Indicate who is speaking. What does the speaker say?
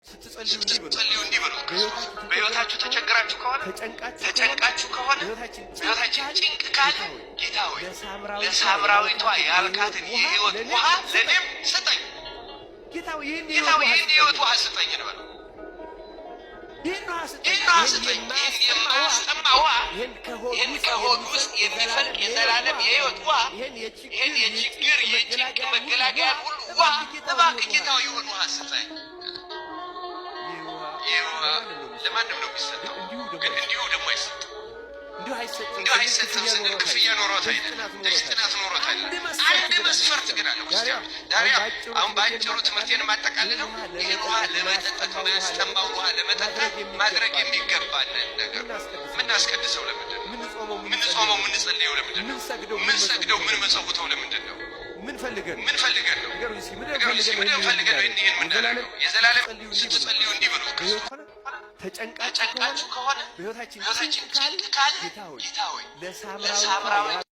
Speaker 1: ስትጸልዩ እንዲህ በሉት ክርስቶስ። በሕይወታችሁ ተቸግራችሁ ከሆነ፣ ተጨንቃችሁ ከሆነ፣ በሕይወታችን ጭንቅ ካለ ጌታ ሆይ ለሳምራዊቷ ያልካትን የሕይወት ውሃ ለእኔም ስጠኝ፣ ጌታ ሆይ ይህን የሕይወት ውሃ ስጠኝ እንበለው። ይህን ውሃ ስጠኝ፣ ይህን የማያስጠማ ውሃ፣ ይህን ከሆድ ውስጥ የሚፈልቅ የዘላለም የሕይወት ውሃ፣ ይህን የችግር የጭንቅ መገላገያን ሁሉ ውሃ እባክህ ጌታ ሆይ ይሁን ውሃ ስጠኝ። ይህ ውሃ ለማንም ነው የሚሰጠው፣ ግን እንዲሁ ደግሞ አይሰጥም። እንዲሁ አይሰጥም ስንል ክፍያ ኖሮት አይደለም፣ ደጅ ጥናት ኖሮት አይደለም። አንድ መስፈርት ግን አለ ክርስቲያኖች። ዛሬ አሁን በአጭሩ ትምህርቴን የማጠቃልለው ይህን ውሃ ለመጠጣት፣ የማያስጠማውን ውሃ ለመጠጣት ማድረግ የሚገባንን ነገር። የምናስቀድሰው ለምንድን ነው? የምንጾመው የምንጸልየው ለምንድን ነው? የምንሰግደው የምንመጸውተው ለምንድን ነው? ምን ፈልገን ነው? ንገሩኝ እስኪ፣ ምን ፈልገን ነው ይህን የምናደርገው? የዘላለም ስትጸልዩ እንዲህ በሉት ክርስቶስ። ተጨንቃችሁ ከሆነ፣ በሕይወታችን ጭንቅ ካለ ጌታ ሆይ ለሳምራዊቷ